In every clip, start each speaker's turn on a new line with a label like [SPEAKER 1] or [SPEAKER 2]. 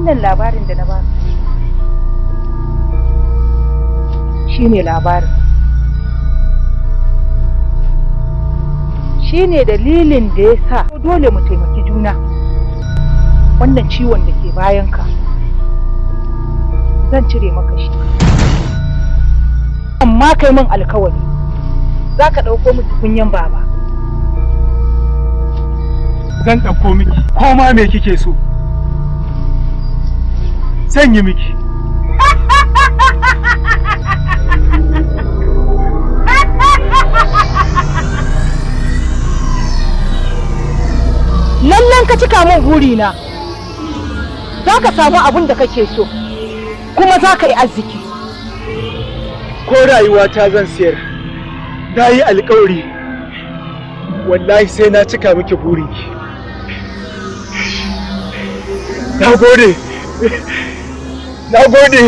[SPEAKER 1] Wannan labarin da na baka shine labarin, shine dalilin da ya sa dole mu taimaki juna. Wannan ciwon da ke bayanka zan cire maka shi, amma kai min alkawari za ka ɗauko mu tukunyan baba.
[SPEAKER 2] Zan ɗauko miki ko ma me kike so, zan yi miki.
[SPEAKER 1] Lallan ka cika min burina, za ka samu abin da kake so, kuma za ka yi arziki.
[SPEAKER 2] Ko rayuwata zan siyar, na yi alkawari, wallahi sai na cika miki burinki. Na gode, na gode.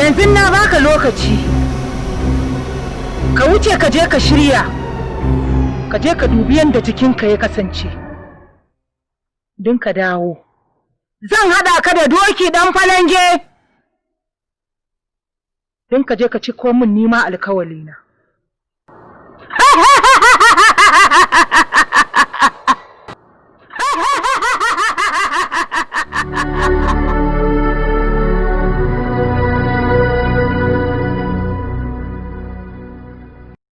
[SPEAKER 1] Yanzu na baka lokaci ka wuce, ka je ka shirya, ka je ka dubi yadda jikinka ya kasance don ka dawo. Zan haɗa ka da doki ɗan falange don ka je ka ci min nima alkawalina.